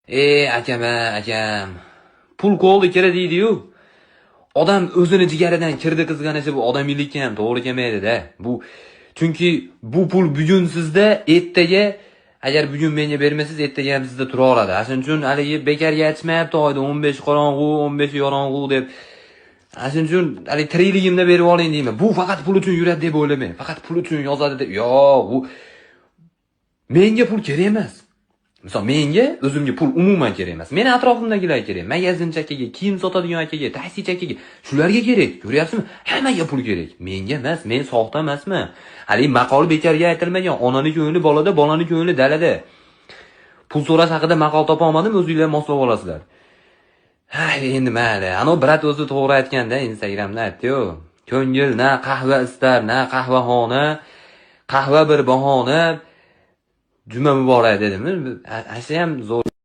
E, akam, a, akam. Pul qo'lda kerak deydi-yu. Odam o'zini jigaridan kirdi qizg'anishi bu odamiylikka ham to'g'ri kelmaydi-da. Bu chunki bu pul bugun sizda, ertaga agar bugun menga bermasangiz, ertaga ham sizda turaveradi. Ana shuning uchun haligi bekorga aytishmayapti oyda 15 qorong'u, 15 yorong'u deb. Ana shuning uchun haligi tirikligimda berib oling deyman. Bu faqat pul uchun yuradi deb o'ylamang. Faqat pul uchun yozadi deb. Yo'q, bu menga pul kerak emas. Misol, menga o'zimga pul umuman kerak emas. Meni atrofimdagilar kerak. Magazinchi akaga, kiyim sotadigan akaga, taksichi akaga, shularga kerak. Ko'ryapsizmi? Hammaga pul kerak. Menga emas, men soxta emasman. Haligi maqol bekorga aytilmagan. Onani ko'ngli bolada, bolani ko'ngli dalada. Pul so'rash haqida maqol topa olmadim, o'zinglar moslab olasizlar. Ha, endi mayli. Ano брат o'zi to'g'ri aytganda Instagramda aytdi-yu. Ko'ngil na qahva istar, na qahvaxona, qahva bir bahona. Juma muborak dedimi? Ana ham zo'r.